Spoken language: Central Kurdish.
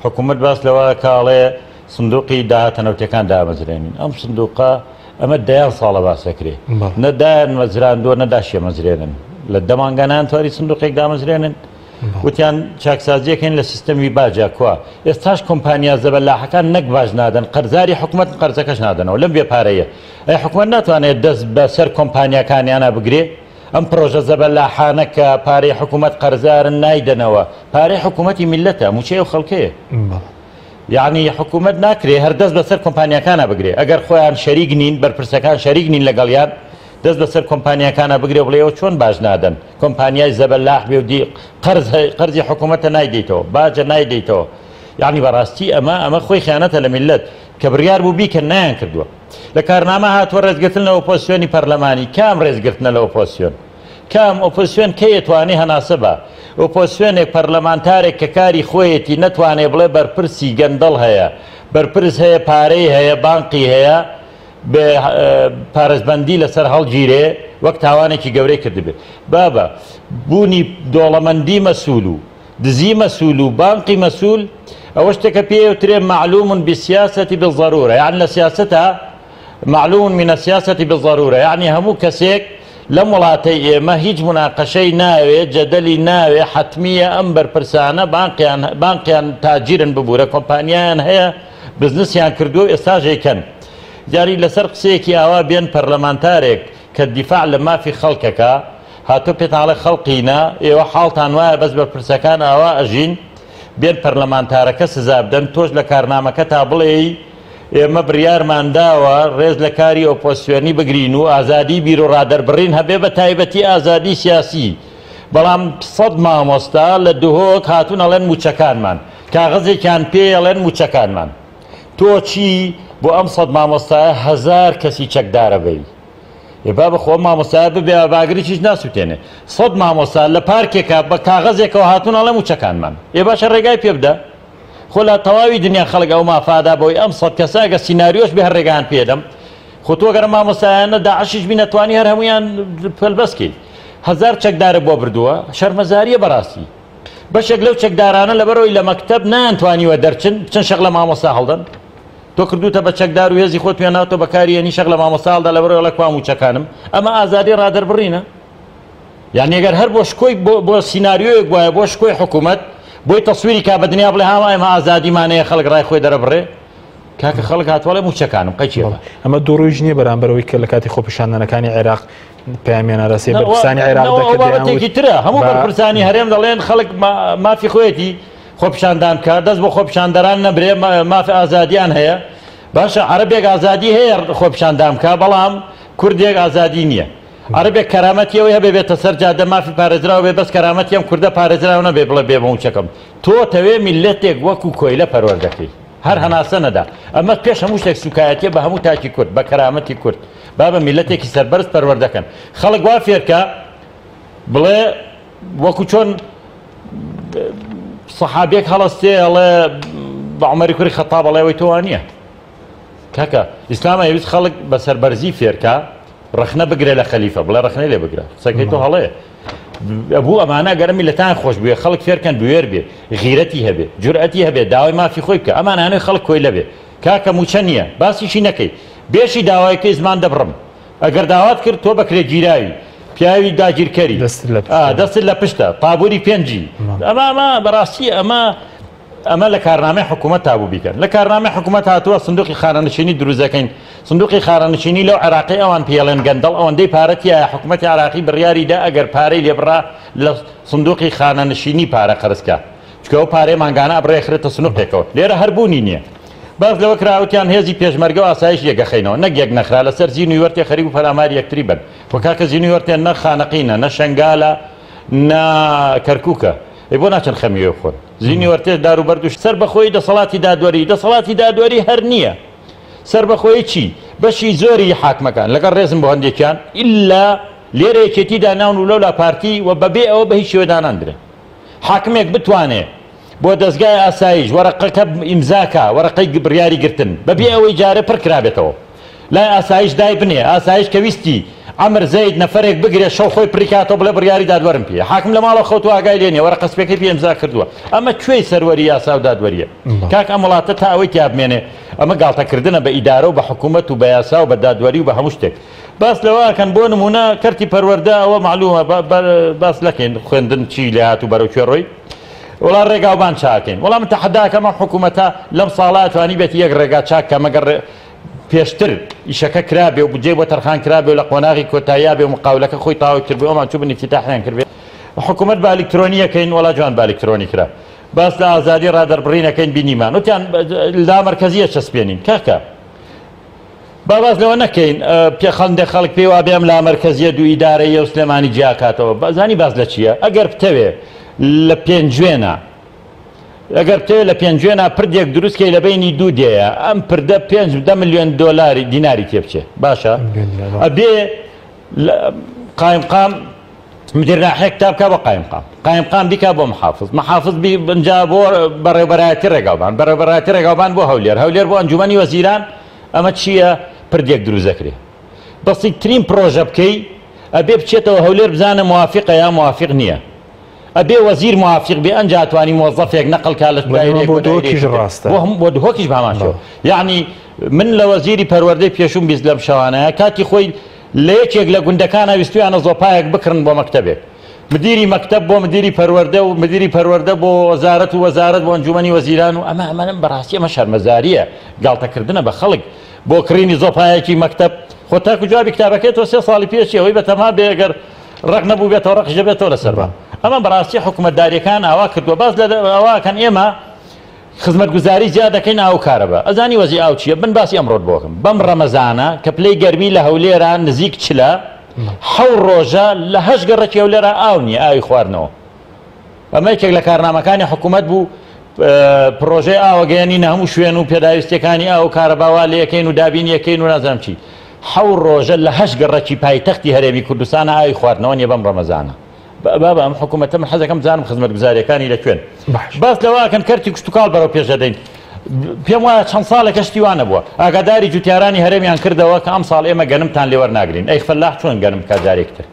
حکوومەت باس لەوە کاڵێ سندوقی داهاتە نەوتەکان دامەزرێنین. ئەم سندوقە ئەمە دەیان ساڵە باس دەکرێ، نە دایان مەزراندووە نە داشیە مەزرێنن. لە دەمانگا نانتواری سندوقێک دامەزرێنن. وتیان چاکسازیەکەین لە سیستەمی باجا، کوا ئێستاش کۆمپانیا زەبەلاحەکان نەک باج نادەن، قەرزاری حکومەت قەرزەکەش نادەنەوە لەم بێ پارەیە. ئەی حکومەت ناتوانێت دەست بەسەر کۆمپانیاکانیانە بگرێ؟ ئەم پرۆژە زەبەلاحانە کە پارەی حکومەت قەرزارن نایدەنەوە، پارەی حکومەتی میللەتە، موچەی ئەو خەڵکەیە. یعنی حکومەت ناکرێ هەر دەست بەسەر کۆمپانیاکانە بگرێ، ئەگەر خۆیان شەریک نین، بەرپرسەکان شەریک نین لەگەڵیان، دەست بەسەر کۆمپانیاکانە بگرێ و بڵێ ئەوە چۆن باج نادەن؟ کۆمپانیای زەبەلاح بێ و دی قەرز قەرزی حکوومەتە نایدەیتەوە، باجە نایدەیتەوە. یعنی بەڕاستی ئەمە خۆی خیانەتە لە میللەت کە بڕیار بوو بیکەن نایان کردووە. لە کارنامە هاتووە ڕێزگرتن لە ئۆپۆزسیۆنی پەرلەمانی. کام ڕێزگرتنە لە ئۆپۆزسیۆن؟ کام ئۆپۆزسیۆن کەی ئەتوانێ هەناسە با؟ ئۆپۆزسیۆنێک پەرلەمانتارێک کە کاری خۆیەتی نەتوانێ بڵێ بەرپرسی گەندەڵ هەیە، بەرپرس هەیە پارەی هەیە، بانقی هەیە، بێ پارێزبەندی لەسەر هەڵگیرێ وەک تاوانێکی گەورەی کردبێ. بابە بوونی دۆڵەمەندی مەسول و دزی مەسول و بانقی مەسول ئەوە شتێکە پێوترێ معلوم بالسیاسة بالضرورة، یعنی لە سیاسەتە معلوم من السیاسة بالضرورة، یعنی هەموو کەسێک لەم وڵاتەی ئێمە هیچ مناقەشەی ناوێ، جەدەلی ناوێ، حەتمیە ئەم بەرپرسانە بانقیان تاجیرن، ببوورە کۆمپانیایان هەیە، بزنسیان کردووە و ئێستاش ئەیکەن. جاری لەسەر قسەیەکی ئاوا بێن پەرلەمانتارێک کە دیفاع لە مافی خەڵکەکە هاتۆ پێتان ئەڵێ خەڵقینە، ئێوە حاڵتان وایە بەس بەرپرسەکان ئاوا ئەژین، بێن پەرلەمانتارەکە سزا بدەن، تۆش لە کارنامەکە تا بڵێی ئێمە بڕیارمان داوە ڕێز لە کاری ئۆپۆزسیۆنی بگرین و ئازادی بیر و ڕادەربڕین هەبێ، بە تایبەتی ئازادی سیاسی. بەڵام 100 مامۆستا لە دهۆک هاتوون ئەڵێن موچەکانمان، کاغەزێکیان پێ ئەڵێن موچەکانمان. تۆ چی بۆ ئەم 100 مامۆستایە 1000 کەسی چەکدارە بەی؟ ئێ بابە خۆ مامۆستایە ببێ باگریشیش ناسووتێنێ. 100 مامۆستا لە پارکێکە بە کاغەزێکەوە هاتوون ئەڵێ موچەکانمان. ئێ باشە ڕێگای پێ بدە. خۆ لە تەواوی دنیا خەڵک ئەو مافادا بۆی ئەم 100 کەسە ئەگە سیناریۆش بێ هەر ڕێگایان پێدەم. خۆ تۆ گەرە مامۆستایانە داعشیش بی نەتوانی هەر هەمویان پەلبەستکەی. 1000 چەکدارە بۆ بردووە، شەرمەزاریە بەڕاستی. بەشێک لەو چەکدارانە لەبەرەوەی لە مەکتەب نایانتوانیوە دەرچن، بچن شەق لە مامۆستا هەڵدەن. تۆ کردوتە بە چەکدار و هێزی خۆت پێناوتۆ بەکاری هێنی شەق لە مامۆستا هەڵدا لەبەرەوەی ئەڵێ کوا موچەکانم. ئەمە ئازادی ڕادەربڕینە؟ یعنی ئەگەر هەر بۆ شکۆی بۆ سیناریۆیەک وایە بۆ شکۆی حکوومەت بۆی تەسویری کا بە دنیا بڵێ هاوا ئێمە ئازادیمانەیە خەڵک ڕای خۆی دەرەبڕێ، کاکە خەڵک هاتووە ئەڵێ موچەکانم قەی چییە؟ ئەمە دوو ڕوویش نییە بەرامبەرەوەی کە لە کاتی خۆپیشاندانەکانی عێراق پەیامیان ئاراستەی بەرپرسانی عێراق دەکرد. بابەتێکی ترە، هەموو بەرپرسانی هەرێم دەڵێن خەڵک مافی خۆیەتی خۆپیشاندان بکات، دەست بۆ خۆپیشاندەران نەبرێ، مافی ئازادیان هەیە. باشە عەرەبێک ئازادی هەیە خۆپیشاندان بکات، بەڵام کوردێک ئازادی نییە. عەرەبێک کەرامەتی ئەوەی هەبێ بێتە سەر جادە مافی پارێزراو بێ، بەس کەرامەتی ئەم کوردە پارێزراو نەبێ بڵێ بێ بە موچەکەم. تۆ تەوێ میللەتێک وەکو کۆیلە پەروەردەکەی، هەر هەناسە نەدا. ئەمە پێش هەموو شتێک سوکایەتیە بە هەموو تاکی کورد، بە کەرامەتی کورد. با بە میللەتێکی سەربەرز پەروەردەکەن. خەڵک وا فێرکە بڵێ وەکو چۆن سەحابێک هەڵەستێ ئەڵێ بە عومەری کوڕی خەتاب ئەڵێ ئەوەی تۆ وا نییە. کاکە ئیسلام ئەیویست خەڵک بە سەربەرزی فێرکە، ڕەخنە بگرە لە خەلیفە، بڵێ ڕەخنەی لێ بگرە، قسەکەی تۆ هەڵەیە. ئەبوو ئەمانە گەرە میللەتان خۆش بوێ، خەڵک فێرکەن بوێر بێ، غیرەتی هەبێ، جورئەتی هەبێ، داوای مافی خۆی بکە. ئەمانانەی خەڵک کۆیلە بێ. کاکە موچە نییە، باسیشی نەکەی، بێشی داوایەکەی زمان دەبڕم. ئەگەر داوات کرد تۆ بەکرێ گیراوی، پیاوی داگیرکەری، دەستت لە پشتە، تابووری پێنجی. ئەمە ئەمە بەڕاستی ئەمە ئەمە لە کارنامەی حکوومەت تابوو بیکەن. لە کارنامەی حکوومەت هاتووە سندوقی خانەنشینی دروست دەکەین. سندوقی خانەنشینی لەو عێراقی ئەوان پێڵێن گەندەڵ، ئەوەندەی پارە تیایە حکوومەتی عێراقی بڕیاری دا ئەگەر پارەی لێبڕا لە سندوقی خانەنشینی پارە قەرزکە، چونکە ئەو پارەی مانگانە ئەبڕێ خرێتە سنوقێکەوە. لێرە هەر بوونی نییە. باس لەوە کراوتیان هێزی پێشمەرگە و ئاسایش یەکەخەینەوە، نەک یەک نەخرا لەسەر زین و وەرتێ خەریک و پەلاماری یەکتری بن. خۆ کاکە زین و وەرتێ نە خانەقینە، نە شەنگالە، نە کەرکووکە. ئەی بۆ ناچن خەمی وێ بخۆن؟ زینی وەرتێ دار و بەرد و سەر بەخۆی دەسەڵاتی دادوەری، دەسەڵاتی دادوەری هەر نییە. سەر بەخۆی چی؟ بەشی زۆری حاکمەکان لەگەڵ ڕێزم بۆ هەندێکیان ئیلا لێرە یەکێتی داناون و لەولا پارتی و بەبێ ئەوە بە هیچ شێوە داناندرێن. حاکمێک بتوانێ بۆ دەزگای ئاسایش وەرەقەکە ئیمزاکە، وەرەقەی بڕیاری گرتن بەبێ ئەوەی جارێ پڕ کرابێتەوە لای ئاسایش دای بنێ، ئاسایش کە ویستی عەمر زەید نەفەرێک بگرێ شەو خۆی پڕی کاتەوە بڵێ بڕیاری دادوەرم پێیە حاکم لە ماڵەوە خەوتووە ئاگای لێ نییە وەرەقە سپیەکەی پێ ئیمزا کردووە ئەمە کوێی سەروەری یاسا و دادوەریە کاک ئەم وڵاتە تا ئەوەی تیا بمێنێ ئەمە گاڵتەکردنە بە ئیدارە و بە حکوومەت و بە یاسا و بە دادوەری و بە هەموو شتێک باس لەوە ئەکەن بۆ نموونە کەرتی پەروەردە ئەوە مەعلومە باس لەکەین خوێندن چی لێهات و بەرەو کوێ ڕۆی وڵا ڕێگاوبان چاکەین وەڵام من تەحەداکەم ئەم حکوومەتە لەم ساڵە توانی بێت یەک ڕێگا چاک کە مەگەر پێشتر ئیشەکە کرابێ و بودجەی بۆ تەرخان کرابێ و لە قۆناغی کۆتاییا بێ و مقاولەکە خۆی تەواو کردبێ ئەومان چووبن ئیفتیتاحیان کردبێ حکوومەت بە ئەلیکترۆنی ئەکەین وەڵا جوان بە ئەلیکترۆنی کرا باس لە ئازادی ڕادەربڕین ئەکەین بینیمان وتیان لامەرکەزی ئەچەسپێنین کاکە با باس لەوە نەکەین پێ خەندێ خەڵک پێی وابێ ئەم لامەرکەزیە دوو ئیدارەیە و سلێمانی جیاکاتەوە بەزانی باس لە چییە ئەگەر بتەوێ لە پێنجوێنە ئەگەر بتەوێت لە پێنجوێنا پردێک دروست کەی لە بەینی دوو دێیە ئەم پردە پێنج دە ملیۆن دۆلاری دیناری تێ بچێ باشە ئەبێ قایمقام مدیر ناحیە کتاب کا بۆ قایمقام قایمقام بیکا بۆ محافظ محافظ بی بنجا بۆ بەڕێوبەرایەتی ڕێگاوبان بەڕێوبەرایەتی ڕێگاوبان بۆ هەولێر هەولێر بۆ ئەنجومەنی وەزیران ئەمە چییە پردێک دروست دەکرێ بەسیترین پرۆژە بکەی ئەبێ بچێتەوە هەولێر بزانە موافقە یا موافق نییە ئەبێ وەزیر موافیق بێ ئەنجا توانی مۆزەفێک نەقل کا لە دایرەیەک بۆ بۆ دایرەیەکی دهۆکیش تر. ڕاستە. بۆ هەم بۆ دهۆکیش بە هەمان شێوە. بەڵێ. یەعنی من لە وەزیری پەروەردەی پێشووم 20 لەم شەوانەیە کاتی خۆی لە یەکێک لە گوندەکانا ویستویانە زۆپایەک بکڕن بۆ مەکتەبێک. مدیری مەکتەب بۆ مدیری پەروەردە و مدیری پەروەردە بۆ وەزارەت و وەزارەت بۆ ئەنجومەنی وەزیران و ئەمە ئەمە بەڕاستی ئەمە شەرمەزارییە گاڵتەکردنە بە خەڵک بۆ کڕینی زۆپایەکی مەکتەب خۆ تاکو جوابی کتابەکەی تۆ سێ ساڵی پێشی ئەوەی بەتەما بێ گەر ڕق نەبووبێتەوە ڕقیش دەبێتەوە لەسەرمان ئەمە بەڕاستی حکومەتداریەکان ئاوا کردووە باس لە ئەوە کەن ئێمە خزمەتگوزاری زیاد دەکەین ئاو کارەبا ئەزانی وەزی ئاو چییە من باسی ئەمڕۆت بۆکەم بەم ڕەمەزانە کە پلەی گەرمی لە هەولێرە نزیک چلە حەو ڕۆژە لە هەشت گەڕەکی هەولێرە ئاو نییە ئاوی خواردنەوە ئەمە یەکێک لە کارنامەکانی حکوومەت بوو پڕۆژەی ئاوە گەیەنینە هەموو شوێن و پێداویستیەکانی ئاو و کارەبا وا لێکەین و دابین یەکەین و نازانم چی حەو ڕۆژە لە هەشت گەڕەکی پایتەختی هەرێمی کوردستانە ئاوی خواردنەوە نیە بەم ڕەمەزانە بابا ئەم حکوومەتە من حەزەکەم بزانم خزمەتگوزاریەکانی لە کوێن باس لەوە ئەکەن کەرتی کشتوکاڵ بەرەو پێش دەدەین پێم وایە چەند ساڵێکە شتی وا نەبووە ئاگاداری جوتیارانی هەرێمیان کردەوە کە ئەم ساڵ ئێمە گەنمتان لێ وەرناگرین ئەی فەلاح چۆن گەنم بکات جارێکی تر.